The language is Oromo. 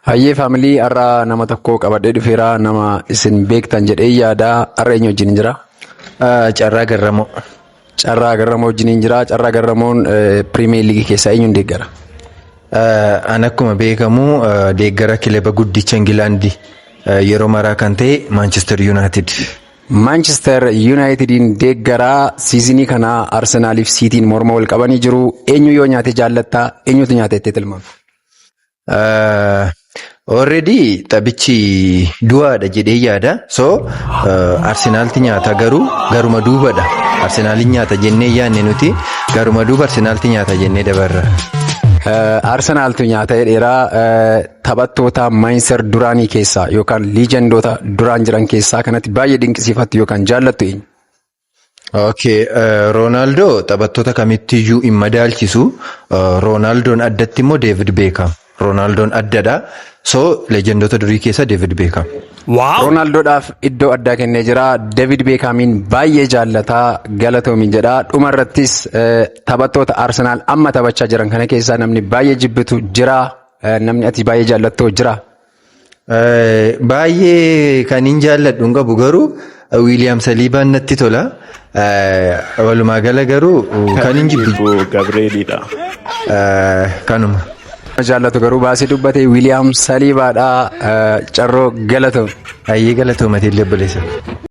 Hayyee family, har'a nama tokko qabadhee dhufeera. Nama isin beektan jedhee yaada. Har'a eenyu wajjin jira? Carraa Garramoo. Carraa Garramoo wajjin jira. Carraa Garramoon Premier League keessaa eenyuun deeggara? An akkuma beekamu deeggara kilaba guddicha Ingilaandi yeroo maraa kan ta'e Manchester United. Manchester Unitediin deeggaraa. Season kana Arsenaaliif Siitiin morma wal qabanii jiru. Eenyu yoo nyaate jaallattaa? Eenyutu nyaate jettee tilmaamta? Already taphichi du'aadha jedhee yaada. So Arsenaalti nyaata, garuu garuma duubadha. Arsenaaliin nyaata jennee yaadne nuti, garuma duuba Arsenaalti nyaata jennee dabarra. Arsenaaltu nyaata jedheera. Taphattoota Manchester duraanii keessaa yookaan legendoota duraan jiran keessaa kanatti baay'ee dinqisiifattu yookaan jaallattu eenyu? Okay, Roonaaldoo taphattoota kamittiyyuu hin madaalchisu. Roonaaldoon addatti immoo David Beckham. Roonaaldoon addadha. So legendoota durii keessa David Beckham. Roonaaldoodhaaf iddoo addaa kennee jira. David Beekhaamiin baay'ee jaallataa, galatoomi jedha. Dhuma irrattis taphattoota Arsenaal amma taphachaa jiran kana keessaa namni baay'ee jibbitu jira. Namni ati baay'ee jaallattu jira? Baay'ee kan hin jaalladhu hin qabu, garuu Wiiliyaam Saliibaan natti tola. Walumaa gala garuu kan hin jibbu Gabreelidha. Kanuma. Jaallatu garuu baasii dubbate, Wiiliyaam Saliibaadha. Carroo, galatoomi. Hayyee, galatoomatii illee obboleessa.